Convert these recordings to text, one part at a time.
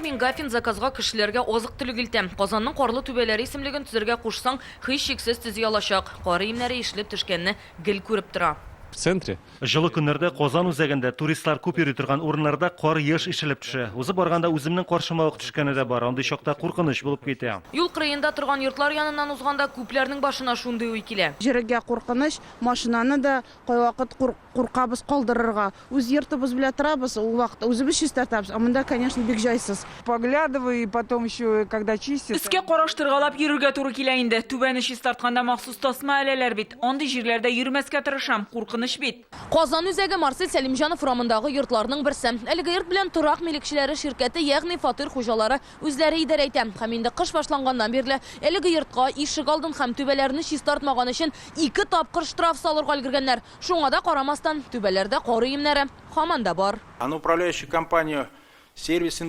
Мингафин заказга кешеләргә азык-төлек илтә. Казанның карлы түбәләре исемлеген төзергә кушсаң, һичшиксез төзи алачак. Кар өемнәре ишелеп төшкәнне гел күреп тора. В центре. Җылы көннәрдә Казан үзәгендә, туристлар күп йөри торган урыннарда кар еш ишелеп төшә. Узып барганда үземнең каршыма ук төшкәне дә бар. Андый чакта куркыныч булып китә. Юл кырыенда торган йортлар яныннан узганда күпләрнең башына шундый уй килә. Йөрергә куркыныч, машинаны да кайвакыт куркабыз калдырырга. Үз йортыбыз белә торабыз, ул вакытта үзебез чистартабыз, ә монда, конечно, бик җайсыз. Поглядываю и потом еще когда чистят. Өскә караштыргалап йөрергә туры килә инде. Түбәне чистартканда махсус тасма эләләр бит. Андый җирләрдә йөрмәскә тырышам, куркыныч бит. Казан үзәге Марсель Сәлимҗанов урамындагы йортларның берсе. Әлеге йорт белән торак милекчеләре ширкәте, ягъни фатир хуҗалары үзләре идарә итә. Һәм инде кыш башланганнан бирле әлеге йортка ишек алдын һәм түбәләрне чистартмаган өчен ике тапкыр штраф салырга өлгергәннәр. Шуңа да карамастан, түбәләрдә кар өемнәре һаман да бар. А на управляющую компанию Сервис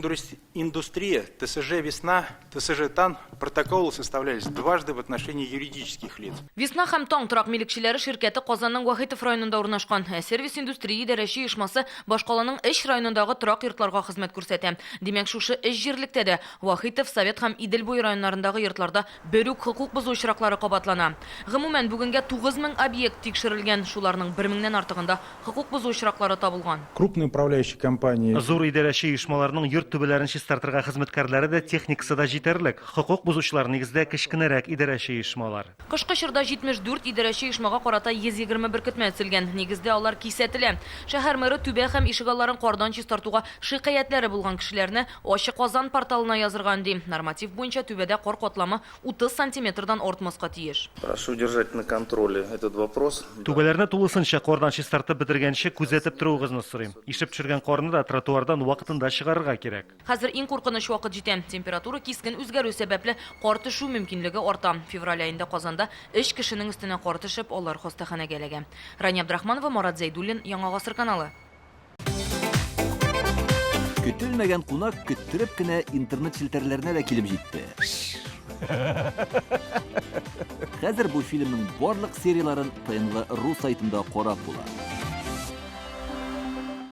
Индустрия, ТСЖ Весна, ТСЖ Тан протоколы составлялись дважды в отношении юридических лиц. Весна һәм Таң торак милекчеләре ширкәте Казанның Вахитов районында урнашкан. Ә Сервис Индустрия идарәче оешмасы башкаланың өч районындагы торак йортларга хезмәт күрсәтә. Димәк, шушы өч җирлектә дә, Вахитов, Совет һәм Идел буе районнарындагы йортларда Бер үк хокук бозу очраклары кабатлана. Гомумән, бүгенгә 9000 объект тикшерелгән, шуларның бер меңнән артыгында хокук бозу очраклары табылган. Крупные управляющие компании. Зур идарәче оешмаларның йорт түбәләрен чистартырга хезмәткәрләре дә, техникасы да җитәрлек. Хокук бозучылар, нигездә, кечкенәрәк идарәче оешмалар. Кышкы чорда 74 идарәче оешмага карата 120 беркетмә төзелгән. Нигездә, алар кисәтелә. Шәһәр мэры түбә һәм ишегалларын кардан чистартуга шикаятьләре булган кешеләрне Ачык Казан порталына язырга өнди. Норматив буенча түбәдә кар катламы 30 сантиметрдан артмаска тиеш. Прошу держать на контроле этот вопрос. Түбәләрне тулысынча кардан чистартып бетергәнче күзәтеп торуыгызны сорыйм. Ишеп төшергән карны да тротуардан вакытында чыгарырга кирәк. Хәзер иң куркыныч вакыт җитә. Температура кискен үзгәрү сәбәпле, кар төшү мөмкинлеге арта. Февраль аенда Казанда өч кешенең өстенә кар төшеп, алар хастаханәгә эләгә. Рания Абдрахманова, Марат Зәйдуллин, Яңа Гасыр каналы. Көтелмәгән кунак көттереп кенә интернет челтәрләренә дә килеп җитте. Хәзер бу фильмның барлык серияләрен ТНВ ру сайтында карап була.